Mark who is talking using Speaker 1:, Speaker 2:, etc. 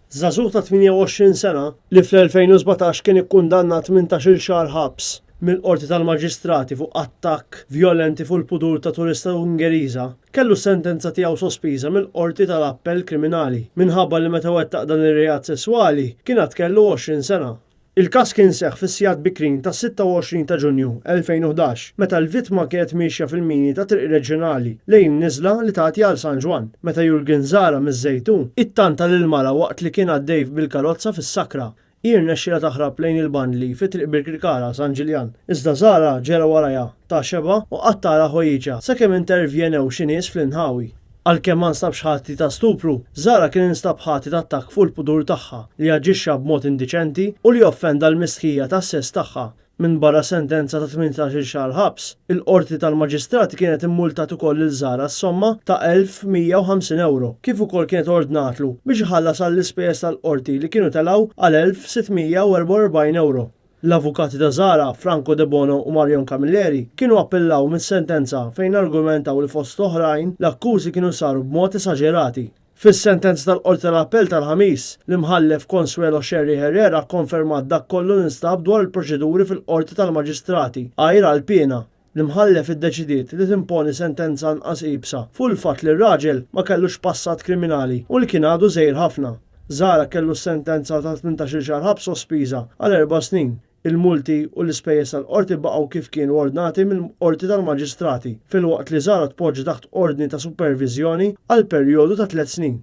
Speaker 1: Żagħżugħ ta' 28 sena li fl-2017 kien ikkundannat 18-il xahar ħabs mill-Qorti tal-Maġistrati fuq attakk vjolenti fuq il-pudur ta' turista Ungeriża, kellu s-sentenza tiegħu sospiża mill-Qorti tal-Appell Kriminali minħabba li meta wettaq dan ir-reat sesswali kien għad kellu 20 sena. Il-każ kien seħħ fis-sigħat bikrin tas-26 ta' Ġunju 2011 meta l-vittma kienet miexja fil-mini ta' Triq Reġjonali lejn niżla li tagħti għal San Ġwann meta Jurgen Zahra miż-Żejtun ittanta lill-mara waqt li kien għaddej bil-karozza fis-sakra. Hi rnexxielha taħrab lejn il-bandli fi Triq Birkirkara, San Ġiljan, iżda Zahra ġera warajha ta' xebgħa u qattgħalha ħwejjiġha sakemm intervjenew xi nies fl-inħawi. Għalkemm ma nstabx ħati ta' stupru, Zahra kien instab ħati ta' attakk fuq il-pudur tagħha, li aġixxa b'mod indiċenti u li offenda l-mistħija tas-sess tagħha. Minbarra sentenza ta' 18-il xahar ħabs, il-Qorti tal-Maġistrati kienet immultat ukoll lil Zahra s-somma ta' 1,150 ewro, kif ukoll kienet ordnatlu biex iħallas għall-ispejjeż tal-qorti li kienu telgħu għal 1,644 ewro. L-avukati ta' Zahra, Franco Debono u Marion Camilleri, kienu appellaw mis-sentenza fejn argumentaw li fost oħrajn l-akkużi kienu saru b'mod esaġerati. Fis-sentenza tal-Qorti tal-Appell tal-Ħamis, l-Imħallef Consuelo Scerri Herrera kkonfermat dak kollu li nstab dwar il-proċeduri fil-Qorti tal-Maġistrati, għajr għall-piena. L-Imħallef iddeċidiet li timponi sentenza anqas iebsa fuq il-fatt li r-raġel ma kellux passat kriminali u li kien għadu żgħir ħafna. Zahra kellu s-sentenza ta' 18-il xahar ħabs sospiża għal erba' snin. Il-multi u l-ispejjeż tal-qorti baqgħu kif kienu ordnati mill-Qorti tal-Maġistrati, filwaqt li Zahra tpoġġa taħt ordni ta' superviżjoni għal perjodu ta' tliet snin.